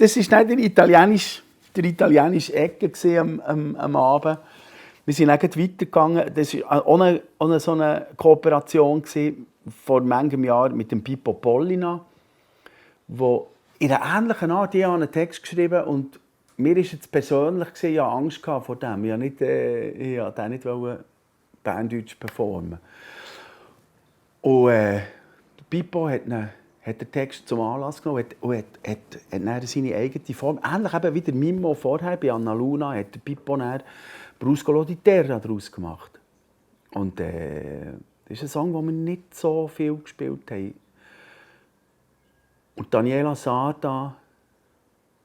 das war nicht der italienische Ecke am Abend. Wir sind dann weitergegangen. Das war auch so eine Kooperation vor manchem Jahr mit dem Pippo Pollina, wo in einer ähnlichen Art einen Text geschrieben und mir ist jetzt persönlich ich hatte Angst vor dem. Ich wollte nicht Berndeutsch performen. Und Pippo hat den Text zum Anlass genommen und hat dann seine eigene Form. Ähnlich eben wie der Mimmo vorher bei Anna Luna hat der Pippo dann Bruscolo di Terra daraus gemacht. Und das ist ein Song, den wir nicht so viel gespielt haben. Und Daniela Sarda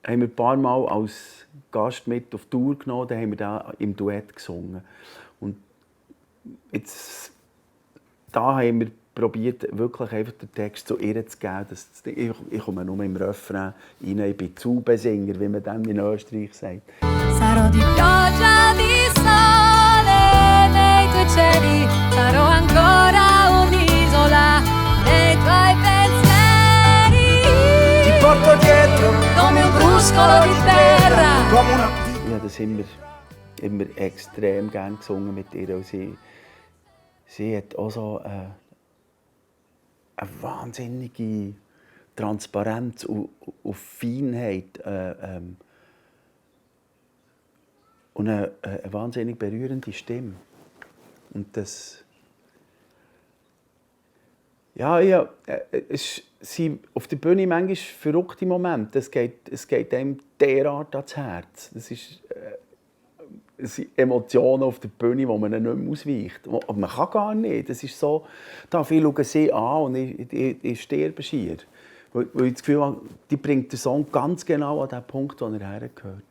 haben wir ein paar Mal als Gast mit auf Tour genommen, da haben wir da im Duett gesungen. Und jetzt, da haben wir probiert, wirklich einfach den Text zu ihr zu geben. Ich komme nur im Refrain rein, ich bin Zubesänger, wie man dann in Österreich sagt. Sarò di pioggia, di sole nei tuoi cieli, sarò ancora un'isola nei tuoi pensieri. Ti porto dietro come un bruscolo di terra. come una... Ich habe das immer extrem gerne gesungen mit ihr. Und sie hat auch so eine wahnsinnige Transparenz und Feinheit und eine wahnsinnig berührende Stimme. Und das... Ja, es sind auf der Bühne manchmal verrückte Momente. Es geht einem derart ans Herz. Es sind Emotionen auf der Bühne, die man nicht mehr ausweicht. Aber man kann gar nicht. Das ist so, viele schauen sie an und ich sterbe schier. Weil ich das Gefühl habe, die bringt den Song ganz genau an den Punkt, wo er hergehört.